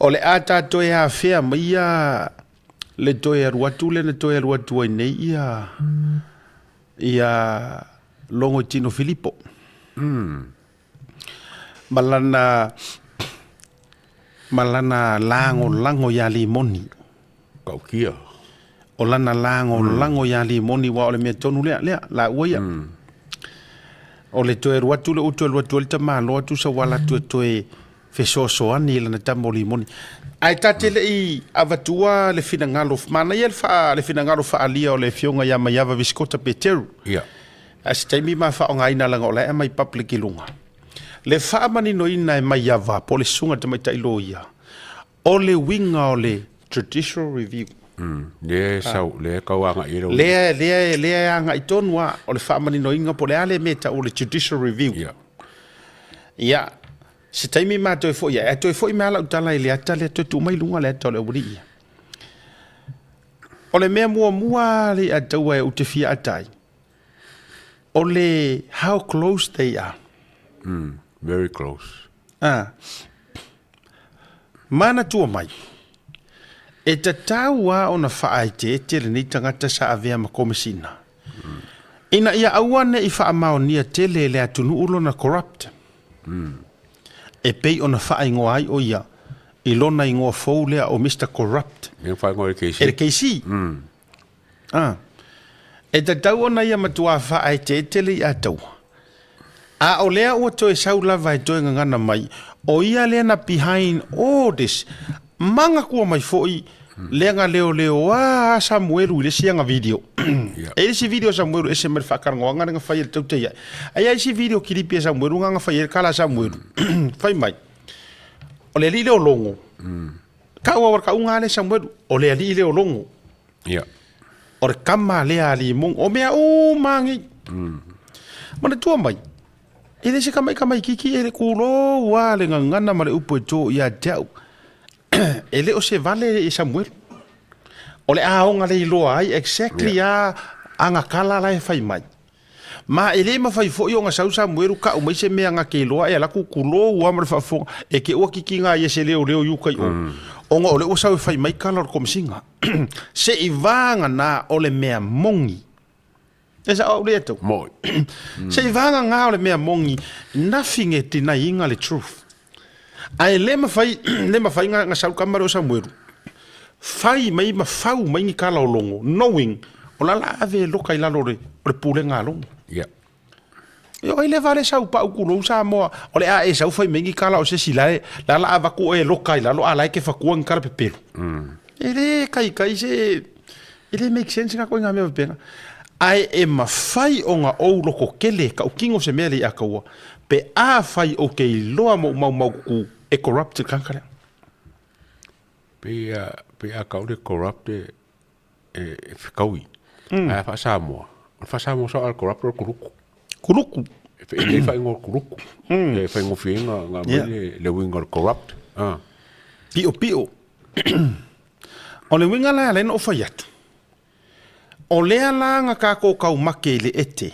O le a ta toe afea mai ia le toe alu atu lea na toe alu atu ai nei ia ia Logoitino Filipo. Ma lana ma lana lagolago ia Limoni. Tautia. O lana lagolago ia Limoni aua o le mea tonu lea, lea, laua ia. O le toe alu atu lea ua toe alu atu ai le tamaloa tusa ua alu atu e toe fesoasoani i lana tama o Limoni. Ae ta te le i avatua le finagalo, manaia le, faa, le finagalo faaalia o le afioga ia Maiava Visikota Peteru. Ia. A se taimi ma faaaogaina leaga o la e aumai public i luga. Le faamaninoina e Maiava po o le susuga i le tamaitai loia, o le uiga o le judicial review. Lea e sau, lea e tau agai i ai le Lea, lea, lea e agai tonu lava, o le faamaninoina po o le a le mea e tau o le judicial review. Ia. Ia, se taimi ma toe foi ai, ae toe foi mai lava lau tala i le ata lea, toe tuu mai i luga le ata o le aualii ia. O le mea muamua lava lea taua ou te fia ata ai, o le how close they are. Very close. Ah. Manatua mai, e tatau lava ona faaeteete lenei tagata sa avea ma Komesina, ina ia aua ne i faamaonia tele e le atunuu lona corrupt, e pei ona faaigoa ai o ia i lona igoa fou lea o Mister Corrupt Lea na faaigoa e le KC. E le KC. Ah. E tatau ona ia matuā faaeteete le iataua. A o lea ua toe sau lava e toe gagana mai, o ia lea na behind all this. Manatua mai foi lea na leoleoa a Samuelu i le isi aga video. E i le isi video a Samuelu ese mai le faatalanoaga lea na fai e le tautai ai. Ae i ai isi video kilipi a Samuelu na na fai ai le kala a Samuelu. Fai mai, o le alii lea o Logo. Kau au o le kauga lea Samuelu, o le alii lea o Logo. Ia. O le kama lea a Limong, o mea uma nei. Manatua mai, e le se kamaikamaikiki e le kulou lava le gagana ma le upu e to ia te au. E le o se vale e Samuelu. O le aoga le iloa ai exactly yeah. a agakala la e fai mai. Ma e le mafai foi ona sau Samuelu kau mai se mea na ke iloa e ala ku kulou lava ma le faafofoga e ke ua kikiga ai e se leoleo i uka i o. Ona o lea ua sau e fai mai kala o le komesiga. Se i vagana o le mea moni. E sao au lea tau. Moi. Se i vagana o le mea moni, nothing e denyinga le truth. Ae le mafai, le mafai na sau kama lea o Samuelu, fai mai ma fau mai ni kala o Logo, knowing o la la ave e loka i lalo o le, o le pulega a Logo. Yeah. E oi le vale sau pau kulou Samoa, o le a e sau fai mai ni kala o se isi la e, la la avatu e loka i lalo a la e ke fatua ni kala pepelu. E le kaikai se, e le make sense nga koe ngā mea faapena. Ae e mafai ona ou loko kele kau kino se mea le ia kaua, pe a fai ou ke iloa mo mau mau kuku e corrupt le kanaka lea. Pe a, pe a kau le corrupt e, e, e fekaui. Mm. Ae faa-Samoa. O le faa-Samoa sao a le corrupt o le kuluku. Kuluku. E e lelei faaigoa o le kuluku. Mm. E faigofie ai nga mai yeah. le, le uiga o le corrupt. Ah. Pio pio. O le uiga la e ala ai ona ou fai atu, o lea la na tatou taumate i le ete,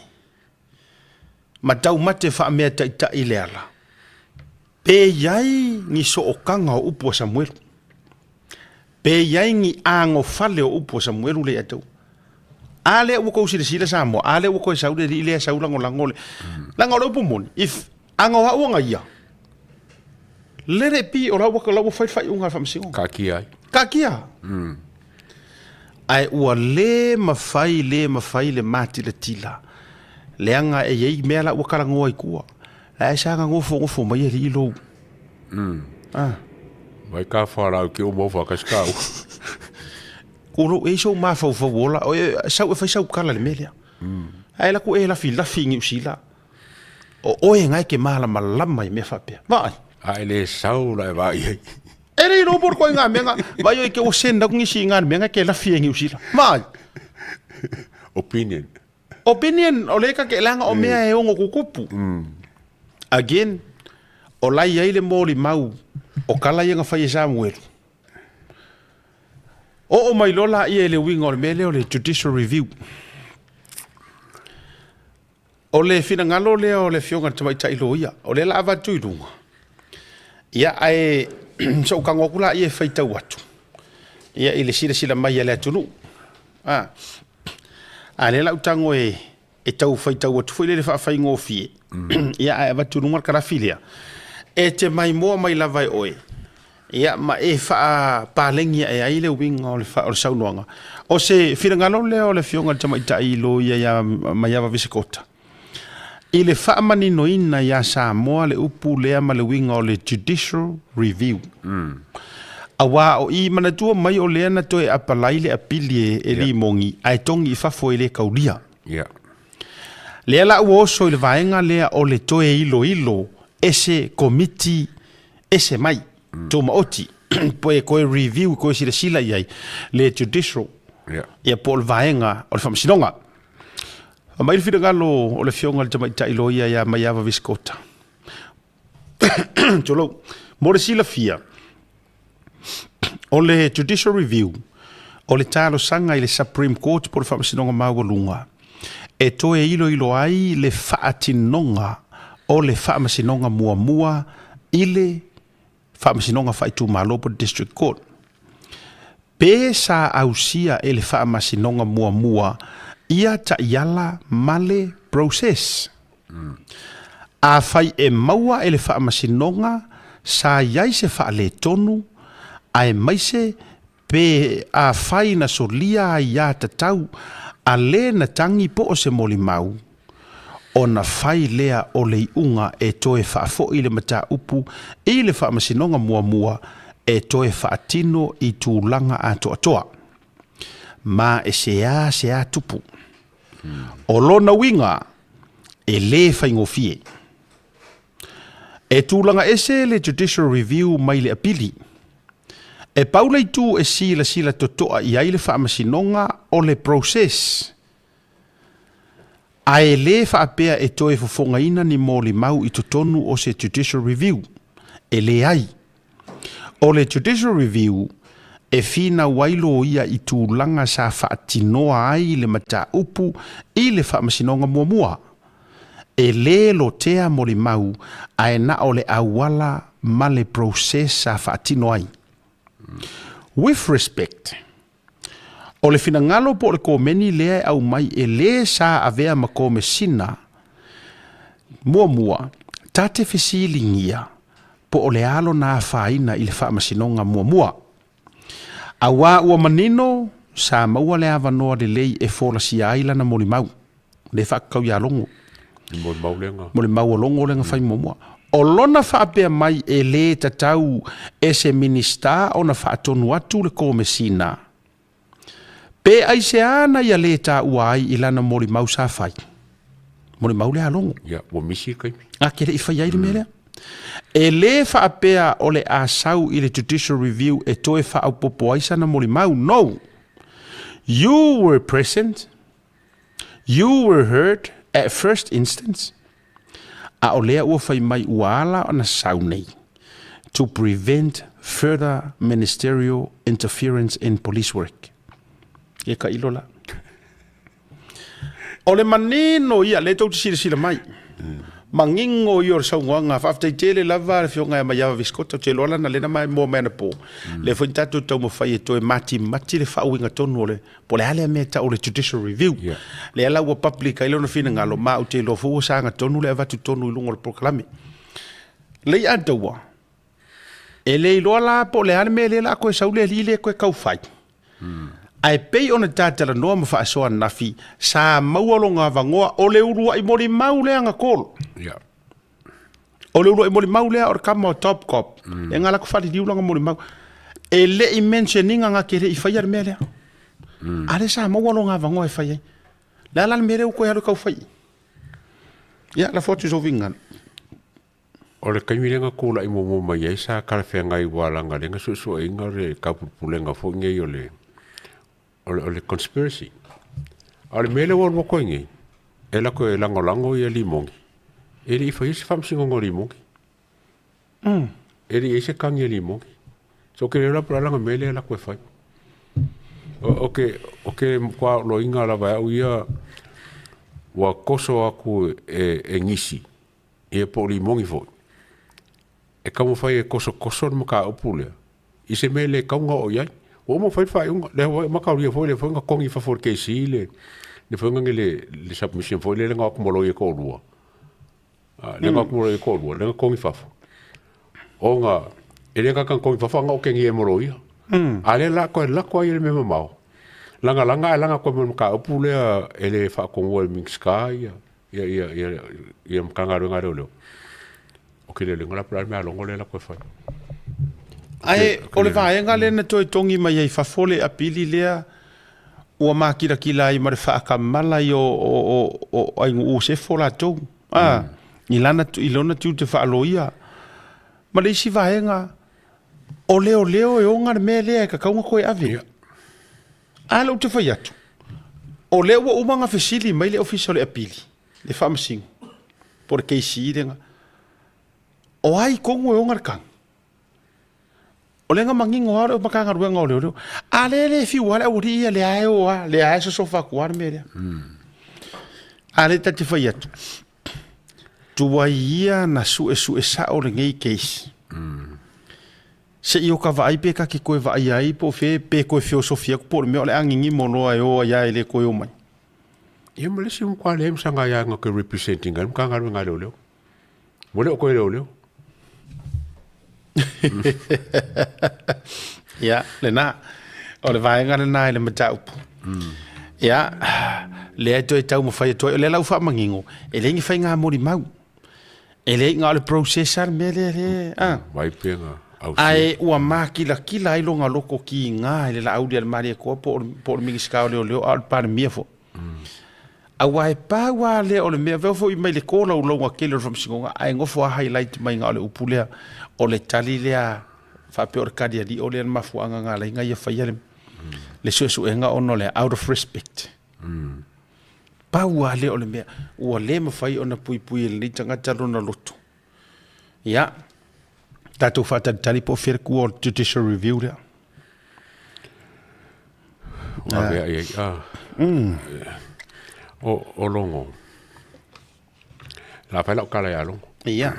ma taumate faameataitai i le ala, pe i ai ni sootaga o upu a Samuelu, pe i ai ni anofale o upu a Samuelu lea ia te au. A lea ua tou silasila Samoa, a lea ua toe sau le alii lea sau lagolago le, leaga o le upu moni, if ana o au ana ia, let it be, o la ua, la ua fai le faaiuga a le Faamasinoga. Taatia ai. Taatia. Ae ua le mafai, le mafai le matilatila, leaga e i ai mea la ua talanoa i tua. Ae sa na nofonofo mai alii lou. Ah. Vai ka wharau ki o mau whakasi ka u. Ko lou e sou mafaufau ola, o e sau e fai sau kala le mea lea. Ae la ku e lafilafi i Niu Sila. O oe ngai ke malamalama i mea faapea. Vaai. A e le sau la e vaai ai. E le iloa po o le koe ngā mea nga, vai oi ke ua send aku ngisi i ngā mea nga ke lafi e Niu Sila. Vaai. Opinion. Opinion, o le ka ke leaga o mea e ono kukupu. Again, o la i ai le molimau o kala ia na fai e Samuelu. Oo mai loa laia i le uiga o le mea lea o le judicial review. O le finagalo lea o le Afioga i le Tamaitai Loia, o lea la avatu i luga. Ia, ae So'u tago atu laia e faitau atu ia i le silasila mai a le atunuu. A a lea la ou tago e e tau faitau atu foi lele faafaigofie, ia ae avatu i luga le kalafi lea e te maimoa mai lava e oe, ia ma e faapalegi ae ai le uiga o le o le saunoaga. O se finagalo lea o le Afioga i le Tamaitai Loia ia Maiava Visikota i le faamaninoina ia Samoa le upu lea ma le uiga o le Judicial Review. Aua o i manatua mai o lea na toe apalai le apili e Limogi ae togi i fafo e le kaulia. Yeah. Lea la ua oso i le vaega lea o le toe iloilo e se komiti ese mai, tumaoti, pe toe review, toe silasila i ai le judicial, Yeah. ia po o le vaega o le faamasinoga. Aumai le finagalo o le Afioga i le Tamaitai Loia ia Maiava Viscota. Tulou. Mo le silafia, o le Judicial Review, o le talosaga i le Supreme Court po o le Faamasinoga Maualuga e toe iloilo ai le faatinoga o le faamasinoga muamua i le Faamasinoga Faaitumalo po o le District Court. Pe sa ausia e le Faamasinoga muamua ia taiala ma le process. Afai e maua e le Faamasinoga sa i ai se faaletonu, aemaise pe afai na solia aiā tatau a le na tagi po o se molimau, ona fai lea o le iuga e toe faafoi le mataupu i le Faamasinoga muamua e toe faatino i tulaga atoatoa. Ma e seāseā tupu. O lona uiga, e lē faigofie. E tulaga ese le Judicial Review mai le apili. E pau le itu e silasila totoa i ai le Faamasinoga o le process, ae lē faapea e toe fofogaina ni molimau i totonu o se Judicial Review. E leai. O le Judicial Review e finau ai loia i tulaga sa faatinoa ai le mataupu i le Faamasinoga muamua. E lē lotea molimau ae na o le auala ma le process sa faatino ai. With respect, o le finagalo po o le komeni lea e aumai e lē sa avea ma Komesina muamua, ta te fesiligia po o le a lona afaina i le Faamasinoga muamua. Auā ua manino sa maua le avanoa lelei e folasia ai lana molimau, lea e faakakau ia Logo. Molimau lea. Molimau a Logo lea na fai muamua. O lona faapea mai e lē tatau e se Minisita ona faatonu atu le Komesina pe aisea na ia lē taua ai i lana molimau sa fai. Molimau lea a Logo. Ia, ua misi le taimi. A ke le i fai ai le mea lea. E lē faapea o le a sau i le Judicial Review e toe faaopoopo ai sana molimau. No! You were present, you were heard at first instance, a o lea ua fai mai ua ala ona sau nei to prevent further ministerial interference in police work. Ia ka ilo la. O le manino ia, lea tou te silasila mai. Manino ia o le saunoaga, faafetai tele lava le Afioga ia Maiava Viscota, ou te iloa lana lea na maimoa mai anapo. Lea foi na tatou taumafai e toe matimati le faauiga tonu o le, po o le a lea mea e tau o le Judicial Review. Yeah. Lea la ua public ai lona finagalo, ma ou te iloa foi ua sagatonu le avatu tonu i luga o le polokalame. Lei Adaua, E le iloa la po o le a le mea lea la a koe sau le alii lea koe kau fai. Ae pei ona ta talanoa ma faasoa ananafi, sa maua lona avanoa o le uluai molimau lea na call. Yeah. O le uluai molimau lea o le kama o Top Cop. E nga lako faliliu lana molimau. E le i mention ina na te le i faia le mea lea. A lea sa maua lona avanoa e fai ai. Le a la le mea lea ua toe alu e kau fai? Ia, lafo atu i sou finagalo. O le taimi lea na tulai muamua mai ai sa talafeagai aua leaga lea na suesueina le taupulepulega foi nei o le o le o le conspiracy. A o le mea lea ua alu atu ai nei, e alu atu e lagolago ia Limoni, e le i faia se faamasinoga o Limoni. E le i i ai se tagi a Limoni. So ou te le iloa po o le a lana mea lea e alu atu e fai. Ou te ou te matua loaina lava e au ia ua toso atu e, e nisi ia po o Limoni foi. E taumafai e kosokoso le mataupu lea i se mea e le tatau ona oo i ai. Ua uma ona fai le faaiuga, lea foi mataulia foi lea foi na togi i fafo e le KC le le foi lea le submission foi lea na o atu ma loia e toalua, lea na o atu ma loia e toalua lea na togi i fafo, ona e le gata na togi i fafo ae na otegia ai ma loia. A o lea la toe alu atu lava ia i le mea mamao, lagalaga ae laga atu ai ma le mataupu lea e le faatonua e le Minisita ia Matagaluega a Leoleo. Ou te le iloa la po o le a le mealogo lea la toe fai. Ae o le vaega lea na toe togi mai ai fafo le apili lea ua makilatila ai ma le faatamala i o Ainuu Sefo latou a i lana i lona tiute faaloia. Ma le isi vaega, o leoleo e ona le mea lea e tatau ona toe ave. A lea ou te fai atu, o lea ua uma ona fesili mai le Ofisa o le Apili, le Faamasino, po o le KC lea, o ai tonu e ona le tagi? O lea na manino lava o le Matagaluega o Leoleo. A lea e le fiu lava le aualii ia, lea e o lava, lea e sosofa atu lava le mea lea. A lea ta te fai atu, tuai ia na suesue sao lenei case. Se i o ka vaai pe ta te toe vaaia ai po o fea pe toe feosofi atu po o le mea o le a gigimo loa e o ai lava e le toe o mai. Ia ma le isi matua leai ma sana aia na te represent ina ai le Matagaluega a Leoleo. Ua le o toe leoleo. Ia, lena. O le vaega lena i le mataupu. Ia, lea e toe taumafai atu ai, o lea la ua faamanino, e leai ni faiga molimau. E leai na o le process lava le mea lea lea, a. Vai pe na ausia. Ae ua makilatila ai lona loto kiga i le Laauli a le Malietoa po o le Minisita o Leoleo a o le Palemia foi. Aua e pau lava lea o le mea, avea foi mai le tolaulauga tele o le Faamasinoga ae nofo lava highlight mai na o le upu lea, o le tali lea faapea o le tali alio lea le mafuaaga na ala ai ona ia faia le suesuega ona o le out of respect. Pau lava lea o le mea ua le mafai ona puipui e lenei tagata lona loto. Ia, tatou faatalitali po o fea le tua o le judicial review lea. Ua avea i ai. Ah. O Logo. La fai lau kala ia Logo. Ia.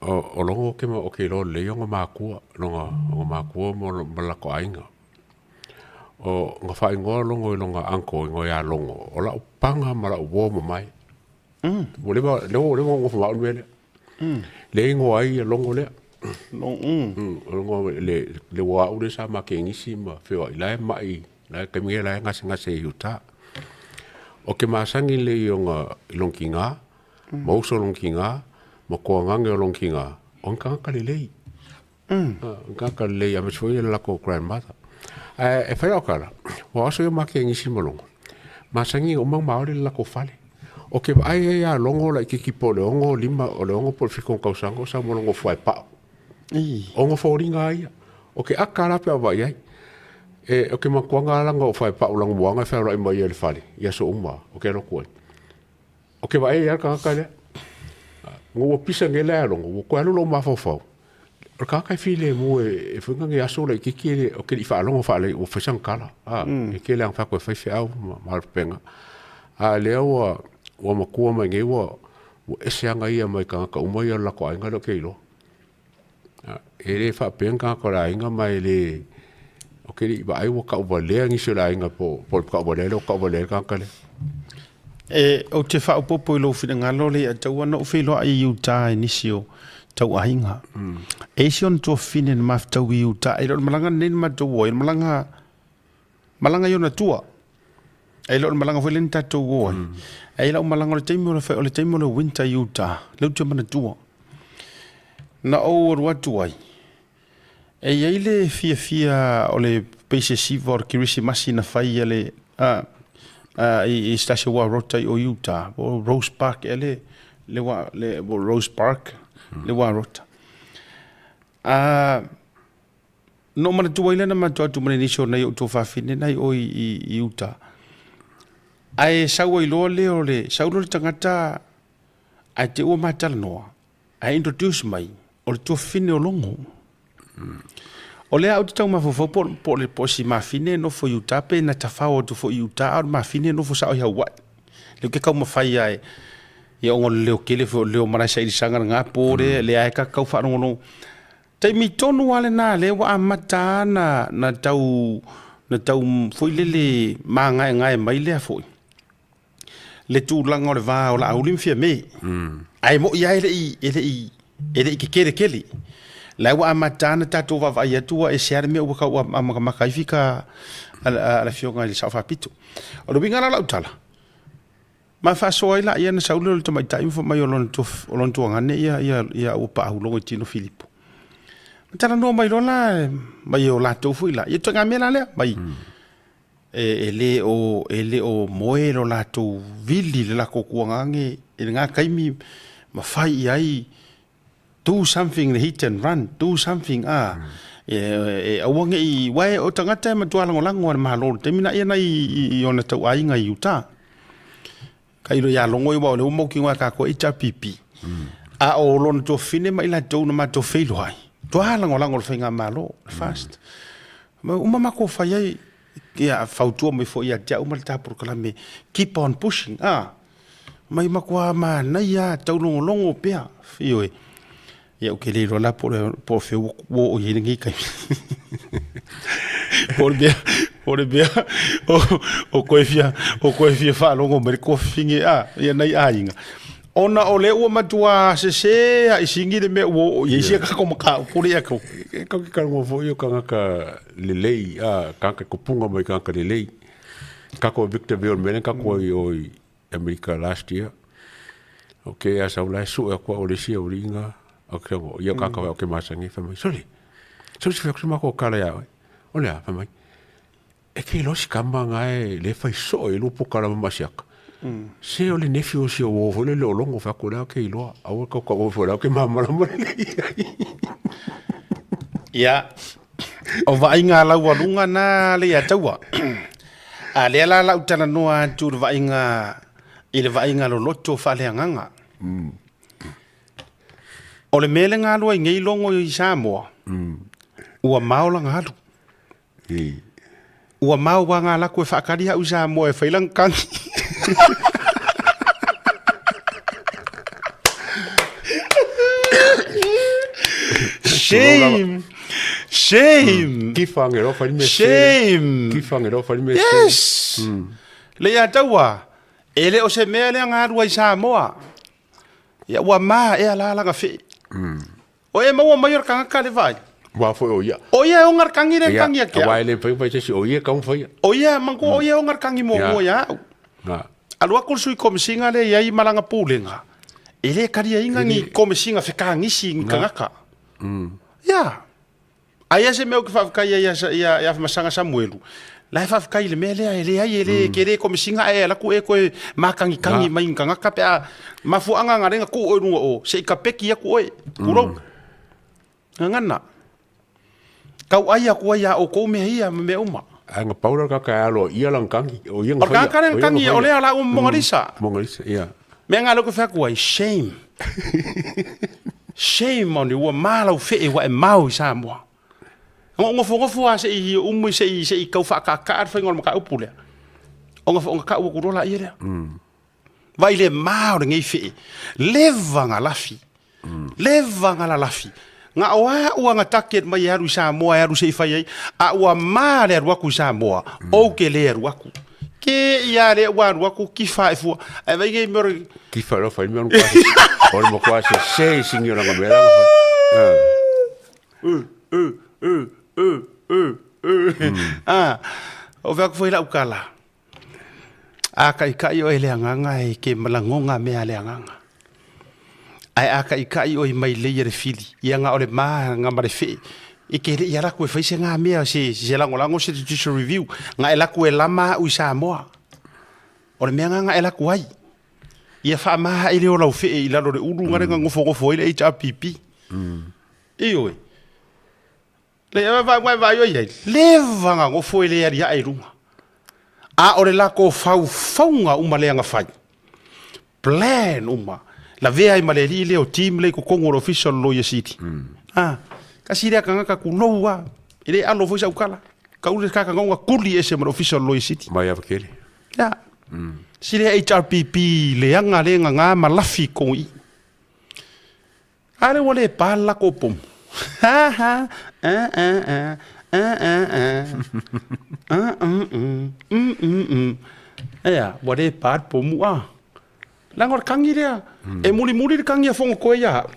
O Logo ke o ke iloa lelei ona makua, lona ona makua ma ma le latou aiga. O na faaigoa Logo i lona uncle igoa ia Logo, o lau paga ma lau uo mamae. Ua leva lea ua leva ona nofo ma au le mea lea. Lea e igoa ai Logo lea. O Logo le uo a au lea sa ma kegisi ma feoai, la e mai, la e taimi nei la e gasegase i uta. Ou te masani lelei i ona i lona tiga, ma uso o lona tiga, ma toagane o lona tiga, o ni tagata lelei. O ni tagata lelei aemaise foi le latou grandmother. Ae e fai lau tala, ua oso ia ma kegisi ma Logo, masani ona uma ona maole le latou fale. Ou te vaai ai ia Logo laitiiti po o le 6, 5, o le 6 po o le 7 ona tausaga o sau ma lona fuaepao. O ona foliga lava ia. Ou te aka la pe a ou vaai i ai. E, ou te manatua lana ou fuaepao lanumoana e fealuai mai ai i le fale i aso uma, ou te alu atu ai. Ou te vaai ai lava le tagata lea. Ina ua pisa nei la ia Logo, ua toe alu lou mafaufau, o le tagata e filemu e foi nai aso laitiiti e le, ou te le i faalogo faalelei ua fai sana tala. E tele lava ina fai atu e fai feau ma alu faapena. A o lea ua, ua matua mai nei ua, ua ese aga ia mai tagata uma ia o le latou aiga lea ou te iloa. E le faapea ni tagata o le aiga ma e le, ou te le i vaai ua tauvalea nisi o le aiga po o le tauvalea lea ua tauvalea ai le tagata lea. E, ou te faaopoopo i lou finagalo le Ataua na ou feiloai i Utah i nisi o tauaiga. E isi ona tuafafine na mafetau i Utah. E le o le malaga lenei na matou o ai, o le malaga, malaga i ona tua. E le o le malaga foi lea na tatou o ai. Ae i lau malaga o le taimi o le, o le taimi o le winter i Utah, lea ou te manatua. Na ou alu atu ai, e i ai le fiafia o le pei se siva o le Kerisimasi na fai e le, a, a, i, i se tasi o uarota i o Utah, po o Rose Park ea le, le, le, Rose Park, le uarota. A, Na ou manatua ai lea na matou atu ma le nisi o nai ou tuafafine na i o i, i, i uta. Ae sau ai loa lea o le, sau loa le tagata ae te ua matalanoa, ae introduce mai, o le tuafafine o Logo. O lea ou te tau mafaufau po, po, le, po o si mafine e nofo i uta pe na tafao atu foi i uta, a o le mafine e nofo sao i Hawaii. Lea ou te taumafai ae. Ia ona o le leo tele foi o le leo malae sailisaga lena po lea, lea e ka tau faalogologo. Taimi tonu lava lena lea ua amata lava na tau na tau foi lele magaegae mai lea foi le tulaga o le va o Laauli ma Fiame. Ae moi lava e le i e le i e le i tetele tele. La ua amata lava ona tatou vaavaai atu ua ese lava le mea ua tau amatamata ai fita a le Afioga i le Sao Faapito. O le uiga la o lau tala, ma faasoa ai laia ona sau lea o le tamaitai ma fai mai o lona tuagane ia Auapaau logo i tino Filipo. Ma talanoa mai loa la mai o latou foi la, ia ituaiga mea la lea, mai e le o moe lo latou vili le latou tuagane i lena taimi ma fai i ai do something le hit and run, do something a e aua ne i, aua o tagata e matua lagolago e le Malo i le taimi lena i ona tauaiga i uta. Tailo ia logo aua o lea ua mautinoa e tatou HRPP. A o lona tuafafine ma i latou na matou feiloai, matua lagolago i le faigamalo, le FAST. Uma matou fai ai, ia fautua mai foi ia te au ma le ta polokalame, keep on pushing, a. Mai matua manaia lava, taulogologo pea, ioe. Ia ou te le iloa la po o fea ua oo i ai lenei taimi. Po o le mea, po o le mea o toe fia, o toe fia faalogo mai le tuafafine a, ia nai aiga. Ona o lea ua matua sese lava i sini le mea ua oo i ai sia tatou mataupu lea atu. E kau ke kalongo foi o kangaka lelei, a, kangaka kupunga mai kangaka lelei. Kako Victor Vale mele kako i oi Amerika last year. Okay, a sau la su aku o le sia o linga. Okay, o ia kaka o ke masangi fa mai. Sorry. Sorry se fa ma ko kala ya. O le fa mai. E ke lo si kama ngai le fai so e lu po kala ma siaka. Se o le nephew o si o fo le lo longo fa ko la ke iloa. Aua ka ka o fo la ke mama la mo le. Ia, o vaaiga a laualuga na le ia taua. A lea la lau talanoa atu i le vaaiga i le vaaiga loloto faaleagaga. O le mea le galua i nei logo i Samoa, ua mao lana alu. Ua mao ua ngā laku e whaakari hau i Samoa e whai lana kangi. Shame! Shame! Ki whangero whai me Shame! Ki whangero whai me Yes! Le ia taua, e le o se mea lea ngā rua i Samoa. Ia ua mā ea la langa whi. O e maua mai o le kangaka le vai. Wa foi o ia. O ia e o ngarkangi le kangi a ke. Wa ele fai fai se o ia ka fai. O ia manko o ia o ngarkangi mo mo ia. Na. Alu aku le sui komisinga le iai malanga pulega. E le karia inga ni komisinga fekagisi ni kangaka. Ia. Aia se mea ou te faafetai ai ia ia Afamasaga Samuelu, la e faafetai i le mea lea, e leai e le kele komisinga ae alu atu e toe mākagikangi mai ni tagata pe a mafuaaga na lea na tuu oe i luga o se i kapeki atu oe, tulou. Gagana. Tau ai atu ai ia outou mea ia ma mea uma. Ae na pau la le tagata e alo ia lana tagi, o ia na O le faia. tagata lea na tagi, o lea o la ua Mogalisa. Mogalisa, ia. Mea nga lea ou te fai atu ai, shame. Shame on you, ua ma lau fee ua e mau i Samoa. Na ou nofonofo lava se i umu se i se i tau faakaakaa le faiga o le mataupu lea. Ona ona tau atu loa laia lea. Vaai le ma o lenei fee, leva na lafi. Leva na lalafi. Na o au a na target mai e alu i Samoa e alu se i fai ai, a ua ma le alu atu i Samoa, ou te le alu atu. Ke ia lea ua alu atu kifa e fua. Ae vaai nei mea o le Kifa loa fai mea o le o le matua sese i singi o lana mea la na fai. Ah, o fai atu foi lau tala. A kaikai oe i le agaga e ke malagoga mea a le agaga. Ae a kaikai oe mai lei e le fili, ia nga o le ma nga ma le fee, e ke le i ala koe fai se ngā mea se, se lagolago se judicial review, nga e laku e lama au i Samoa. O le mea nga nga e laku ai. Ia whaamaha i le o lau fee i lalo le ulu nga le nga ngofo ngofo ai le HRPP. Ioe. Le vai vai vai oi ai, leva nga ngofo e le ali ae i lunga. A o le lako faufauga uma lea na fai. Plan uma. Lavea ai ma le alii lea o team lea i totonu o le ofisa o le Loia Sili. Ah, kasi lea tagata kulou lava. E le alo foi sau tala. Kau le kakagauga kuli ese ma le ofisa o le Loia Sili. Mai ava kele. Ya. Si le HRPP leaga le gaga ma lafi i kogo i. A le ua le pa le lako pomu. Ha ha, a a a, a a a, a mm mm, mm mm mm. Ea, ua le pa le pomu a. Leaga o le kagi lea, e mulimuli le kagi a Fogotoe ia au.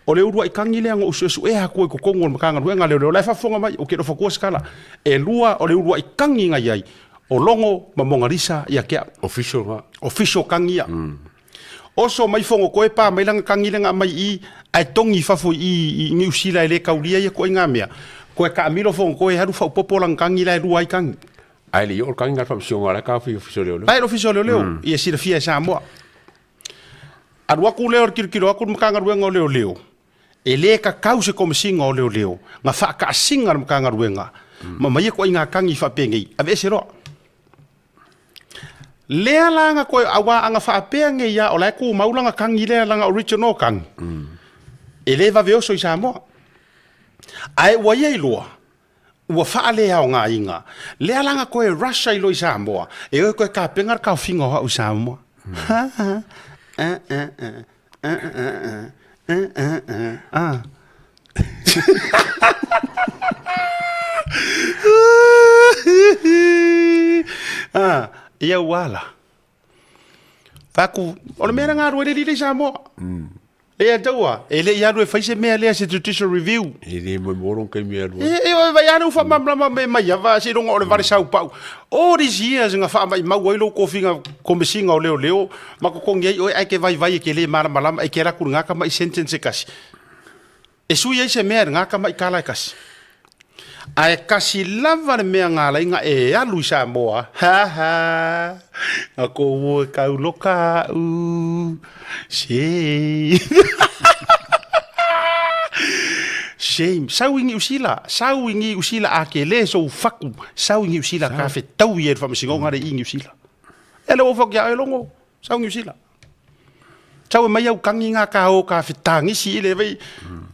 O le uluai kagi lea na ou suesuea atu ai i totonu o le Matagaluega a Leoleo, la e faafofoga mai, ou te le o fatua se tala. E lua o le uluai kagi na i ai, o Logo ma Monalisa ia te au. Official na. Official kagi ia. Oso mai Fogotoe pa mai lana kagi lea na aumai i i, ae togi i fafo i i i Niu Sila e le taulia ia ituaiga mea. Toe taamilo Fogotoe e alu faaopoopo lana kagi la e lua ai kagi. Ae le i oo le kagi na le faamasinoga la e taofi i Ofisa o Leoleo. La e i le Ofisa o Leoleo, ia silafia e Samoa. Alu atu lea o le tilotilo atu le Matagaluega o Leoleo, e le tatau se Komesina o Leoleo na faataasina le Matagaluega ma ma ia ituaiga tagi faapenei, aveese loa. Lea la na toe, aua a na faapea nei lava o la e tumau lana tagi lea, lana original tagi, e le vave oso i Samoa. Ae ua ia iloa, ua faaleaogaina lea la na toe rush ai loa i Samoa e o e toe tapena le taofiga o au i Samoa. Ha ha a a a a a a a a a a ia ua ala. Fai atu, o le mea lea na alu ai le alii lea i Samoa. E taua, e le i alu e fai se mea lea se judicial review. E le moemoe lona taimi e alu ai. E, e, vai ana u faamalamalama me mai ava seiloga o le vale saupau. All these years na faamaimau ai lou tofiga komesina o leoleo ma totogi ai oe ae ke vaivai e ke le malamalama e ke alu atu i lena tamai sentence e tasi. E sui ai se mea i lena tamai tala e tasi. Ae kasi lava le mea na ala ai na e alu i Samoa, ha ha, na kou e kau loka aʻu, shame. Shame. Sau i Niu Sila, sau i Niu Sila a ke le sou faku, sau i Niu Sila ka fetaui e le faamasinoga le i Niu Sila. E le ua fatu ia oe logo, sau i Niu Sila. Tau e mai au kangi ngā ka o ka fetagisi i le vai.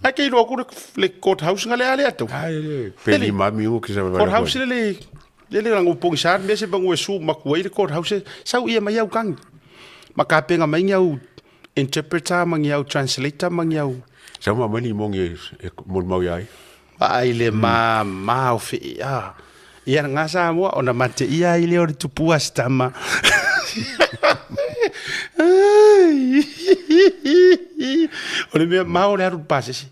Ai ke iloa ku le court house nga le ale atu. Ai le peli mami u ki sa vai. Court house le le le le rango pongi sa me se bangu e su maku ai le court house sau ia mai au kangi. Ma ka penga mai ngi au interpreter ma ngi au translator ma ngi au. Sau ma mani mongi e mon mau iai. Ai le ma ma o fe a. Ia ngā Samoa, ona mate ia i le o le tupua se tama. O le mea mao le alu le pasese.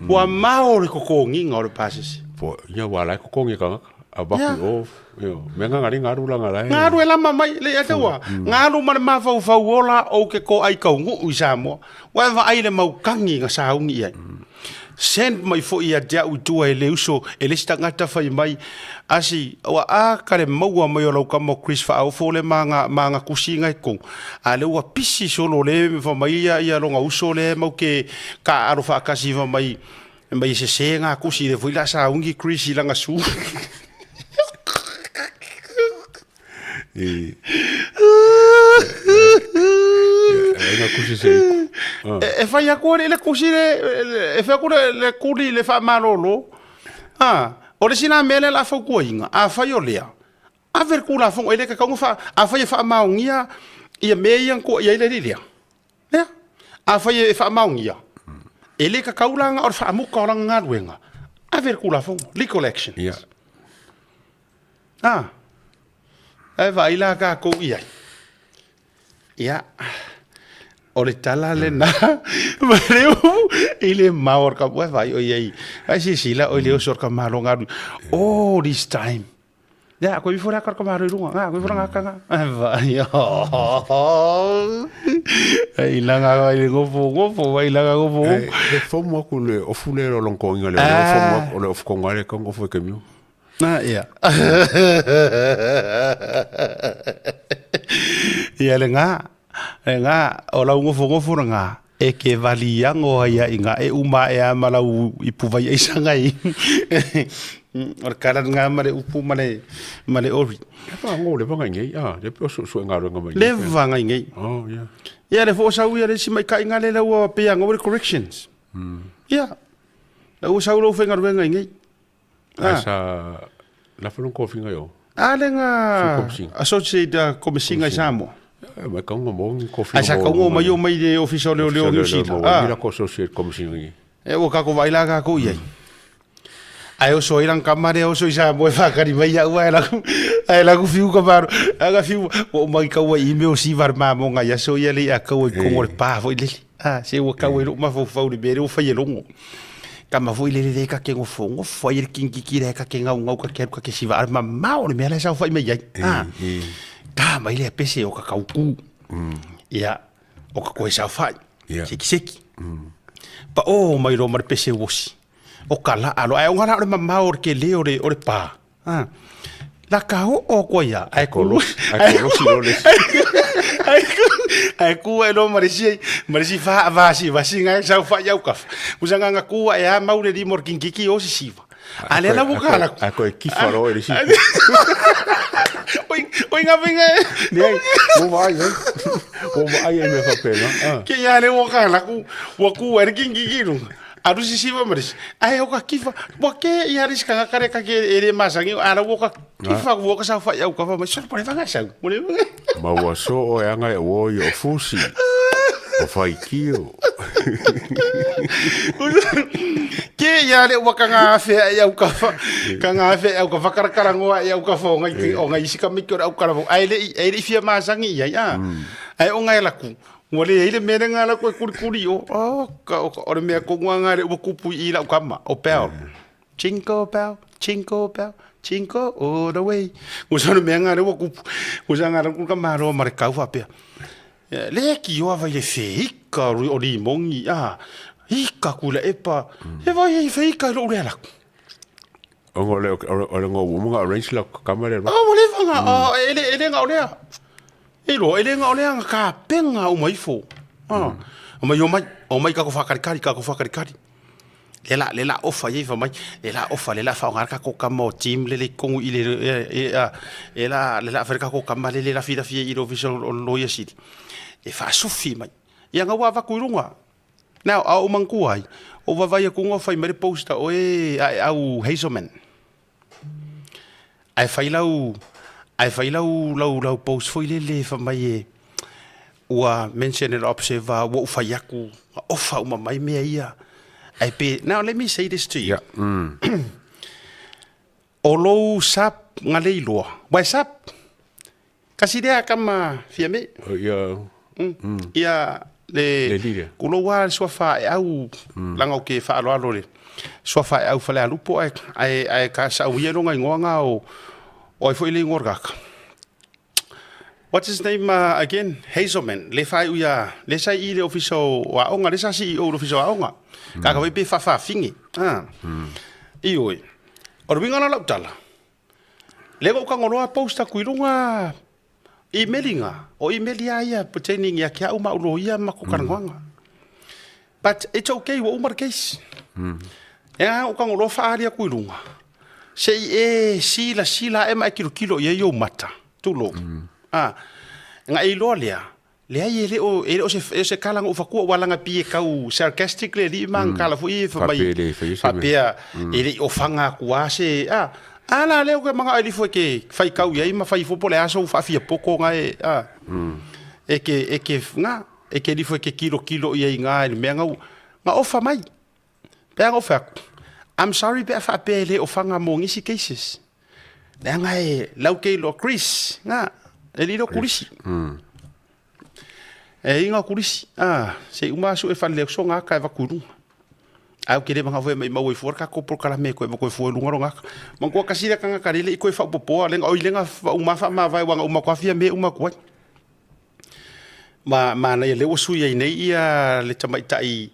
Ua mao le kokogiga o le pasese. Po, ia ua ala e kokogi e kangaka. A vaku o, io, mea ngā ngari ngaru la ngā lae. Ngaru e lama mai, le ia taua. Ngaru ma le mafaufau ola o ke ko ai kaungu'u i Samoa. Ua e vaai le mau kagi na sauni i ai. Send mai foi ia te au i tua e le uso, e le isi tagata fai mai, Asi, ua a ka le maua mai o lau kama o Chris Faaofo le ma nga, ma nga kusi nga e kou. A le ua pisi solo le fa mai ia, ia longa uso le mau ke ka alo faakasi fa mai, mai e sese nga kusi le foi la saungi Chris i langa su. E nga kusi se iku. E fai aku le kusi le, e fai aku le kuli le faamalolo. A, o le isi la mea lea o le a fautuaina, afai o lea, ave le Tulafono, e le tatau ona faa, afai e faamaonia ia mea ia na tuuaia ai le alii lea, lea, afai e faamaonia, e le tatau la na o le faamuta o lana galuega, ave le Tulafono, legal action. Yeah. A, ae vaai la tatou i ai. Ia, o le tala lena, ma le upu, i le mao o le ka, ua vaai oi ai, ai silasila oi le oso o le tamaloa na alu, all this time. Ia, koe ifo le aka o le tamaloa i luga, nga, koe ifo le gaka nga. Ai vaai, ai langa ai le gofo, gofo, ai langa gofo. E fomu aku le ofu le lo longo inga le o fomu aku o le ofu konga le kongo ofu e kemiu. Ah, ia. Ia le ngā, le ngā, o lau ngofongofo na ngā, e ke vali ango ai a inga, e uma e a ma lau ipu vai ai sanga i. O le kala ngā ma le upu ma le, ma le ori. Le pa ngō, le vanga ingei, ah, le pe o su su e ngā renga mai. Le vanga ingei. Oh, yeah. Ia le fo sau ia le si mai ka inga le lau pe ango le corrections. Ia. Lau sau lau whenga ruenga ingei. Ah. Sa la fa lon kofinga yo. A le nga associate komisiga i Samoa. Mai kauga mo ni kofi. Ai sa kauga mai o mai le ofisa o leoleo o Niu Sila. Ah. La ko associate commissioner. E ua kako vai la kako iai. Ai oso ai lang kama le oso i sa moe whakari mai au ai laku ai laku fiu ka maro aga fiu o mai kaua i meo si var ma mo ngai aso ia le a kaua i kongo le pa foi lele. Ah se ua kaua i lo mafau fau le mere o fai e longo. Kama foi lele le ka ke ngofo ngofo ai le kingi ki le ka ke ngau ngau ka ke ka ke siva ma mao le mea le sa fai mai ai. Ah. Ka mai le pese o ka kauku. Ia o ka koe saofai. Seki seki. Pa o mai ro ma le pese uosi. O ka la alo ai o ngala o le mamao o le kele o le o le pa. Ah. La ka o o koa ia. Ai ko lo ai ko lo si lo le. Ai ku ai ku ai lo ma le si ma le si fa va si va si ngai saofai au kafa. Usa nga ku ai a mau le limo o le kinkiki o sisiva. A le la boka la. A ko e kifa ro e le si. Oi oi nga venga. Nei, mo vai ai. Mo vai ai me fa pena. Ke ia le boka la ku wa ku e le kinkiki lu. Aru sisiva ma le si. Ai o ka kifa. Wa ke ia le si kanga kare ka ke e le masangi a la boka kifa ku ka sa fa iau ka fa mai so pore fanga sa. Mo le. Ma ua so o e anga e o i o fusi. O whaikio. Ke ia le ua ka ngā awhea e au ka wha, ka ngā awhea e au ka whakarakara ngoa e au ka wha o ngai, o ngai isi ka miki o le au karawo. Ai le, ai le i whia māsangi ia, ia. Ai o ngai laku. Ua le ai le mea ngā laku e kurikuri o, oh, ka, o, o le mea ko ngā ngā le ua kupu i lau kama, o pēo. Jingle bell, jingle bell, jingle all the way. Ua sa le mea ngā le ua kupu. Ua sa ngā laku ka māro ma le kau whapea. Le ki oa vai le wheika o limongi, a, ika ku le epa, e vai e wheika i lou lea laku. O le o le ngo umunga arrange la kama le. Ah, mo le vanga, ah, ele ele nga o lea. E lo ele nga o lea nga ka penga o mai fo. Ah. O mai o mai, o mai ka ko whakarikari, ka ko whakarikari. Le la le la ofa ye fa mai, le la ofa le la fa nga ka ko kama o team le le kongu i le e a e la le la fa ka ko kama le le la fi la fi i lo ofisa o lawyer city. E fa sufi mai. Ia nga wa vaku i runga. Now, a o mangkua ai, o vavai aku ngā whai mere posta o e a e au Hazelman. Ai whai lau, ai whai lau, lau, lau post foi lele wha mai e, ua mention and observe ua u whai aku, ofa uma mai mea ia. Ai pe, now let me say this to you. Yeah. Mm. O lou sap nga lei loa. Wai sap, kasi lea kama fia me. Oh, ia. Mm. Ia le, Le leader. Ku lou a le suafa e au mm. Langa o ke whaaloalo le suafa e au whale alupo ai ai ai ka sa uia longa ingoa ngā o o ai foi le ingoa kaka. What's his name again? Hazelman. Le whai uia le sai i le ofisa o aonga, le sa CEO o le ofisa o aonga. Mm. Kaka wai pe whawha fingi. Ah. Mm. I oi. O le winga la lau tala. Le go kangoloa posta kui lunga e-mailinga. O e-mail ia ia pertaining ia kia uma ulo ia ma ko karangoanga. But it's okay, ua uma le case. Mm. E a o kangoloa whaaria kui lunga. Se i e sila sila e ma e kilo kilo ia i o mata. Tulo. Mm. Ah. Nga e iloa lea, leai e le o e le o se e se kala ngo fakua ua langa pie kau sarcastic le li mang kala fu i fa mai faapea e le o fanga ku a se a a la leo ke manga ali fo ke fai kau ia ma fai fo po le aso fa fia poko nga e a e ke e ke nga e ke li fo ke kilo kilo ia i nga le mea ngau nga ofa mai pe nga ofa I'm sorry pe fa pe le o fanga mo ngisi cases Leaga e lau ke iloa Chris, nga, e lilo kulisi. E inga kulisi, ah, se uma asu e whanle so ngā ka e vaku runga. Au ke le manga foe mai mau e fua ka ko prokalame koe koe fua lunga ronga. Mangua kasira kanga karele i koe whaupopoa, lenga oi lenga uma wha ma vai wanga uma kwafia me uma kuai. Ma ma nei le ua sui ai nei ia le tamaitai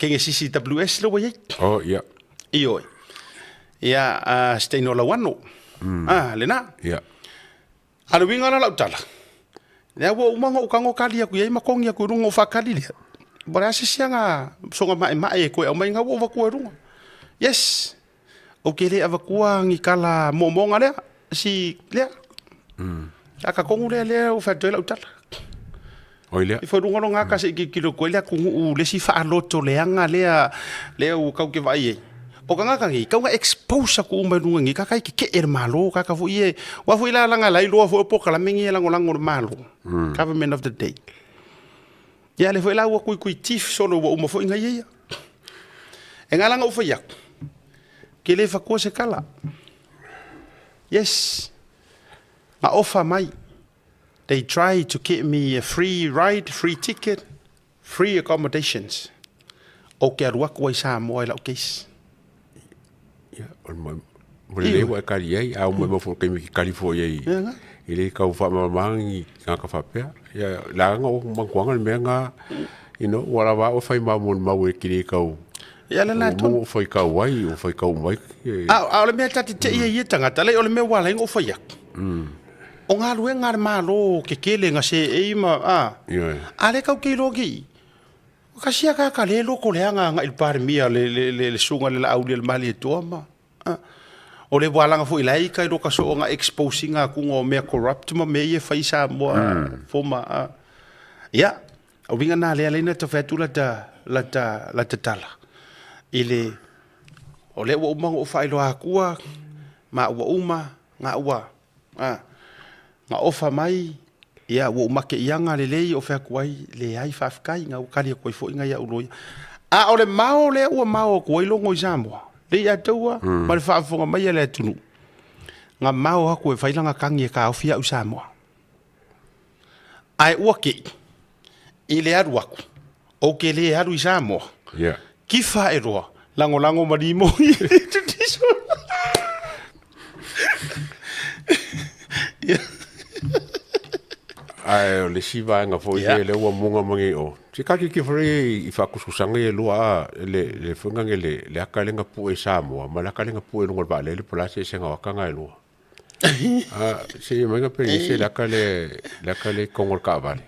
kenge CCWS le ua iai. Oh, yeah. Ioe. Ia, Stein o Lauano. Mm. Ah, lena. Yeah. A le uiga la lau tala. Lea ua uma ona ou tago kali aku i ai ma kogi aku i luga o faakali lea. Po o le a se siaga soga maemae e koe aumai ga ua ou avatua i luga. Yes. Ou te le avatua ni kala moomooga lea, si lea. Mm. A ka kogu lea lea ua fai atu ai lau tala. Oi lea. I fai luga loga ka se i kilokilo koe lea atunuu le isi faaloto leaga lea lea ua kau ke vaai ai. O kangaka ngi kau nga expose aku uma i luga ngi kaka i keke'e le Malo kaka foi ia aua foi la laga la iloa foi o polokalame ngi e lagolago i le Malo, government of the day. Ia lea foi la ua kuikui chief solo ua uma foi gaia ia. E nga la na ou fai atu, ke le fatua se tala. Yes, na offer mai, they try to get me a free ride, free ticket, free accommodations. Ou te alu atu ai i Samoa i lau case. Ia, o le mo le lei ua e kali ai, a uma mai foi i le taimi e te kali foi ai e le tau faamalamalamaga ni tagata faapea. Ia, leaga o mafuaaga le mea lena, you know, ua lava a oe fai ma molimau e te le tau Ia le la tonu. Ua faitau ai, ua faitau mai. A o le mea ta te tei ai ia tagata, leai o le mea ua ala ai ona ou fai atu. O galuega a le Malo tetele na seei ma, a, a lea tatou te iloa nei, tasi lava tagata lea e loto leaga agai i le Palemia le, le, le, le susuga i le Laaulialemalietoa ma, a. O le walaga foi la e ita i lo ka soo nga expose ina atu o mea corrupt ma mea ia e fai i Samoa former, a. Ia, o uiga na lea laina ta fai atu lata, lata, lata tala i le, o lea ua uma ona ou faailoa atua ma ua uma nga ua, a, nga ofa mai, ia ua ou make i aga lelei o fai atu ai, leai faafetai, nga ua tali atu ai foi nai au loia. A o le mao lea ua mao atu ai logo i Samoa, le i ataua ma le faafofoga mai a le atunuu, nga mao atu e fai lana tagi e taofi au i Samoa. Ae ua te i, i le alu atu, ou te le alu i Samoa, Yeah. kifa ae loa, lagolago ma limoi. Ae o le isi vaega foi Yeah. lea ua muga mai nei o. Se ka ki fore i faakuskusaga ia e lua a le le foi nage le le aka le nga pue i Samoa ma le aka le nga pue i luga o le vaalele po o le a se eseesega o aka na e lua. A se i maiga pe ese le aka le le aka le i totonu o le taavale.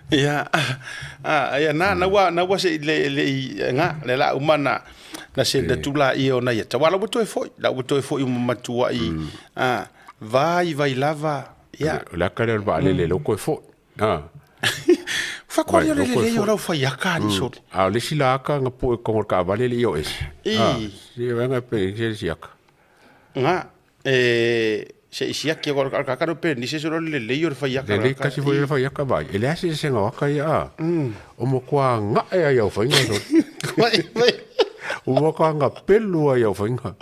Ia, a, ia na, na ua, na ua se i le, le i, nga, le la uma na, na se na tula ia o nai ata. Wa la ua toe foi, la ua toe foi uma matua i, a, vai vai lava, ia. O le aka lea o le vaalele lea ua toe foi. A. Fakoa o le lelei o lau fai aka ali sole. A o le isi la aka na pue i totonu o le taavale e le i o ese. I. Se vaega pe ese le isi aka. Nga, e, se i siaki o le kaka no pe ni se solo le lelei o le fai aka. Lelei kasi foi le fai aka vai. E leai se eseesega o aka ia a. O matua ga'e ai au faiga sole. Vai, vai. O matua gapelu ai au faiga.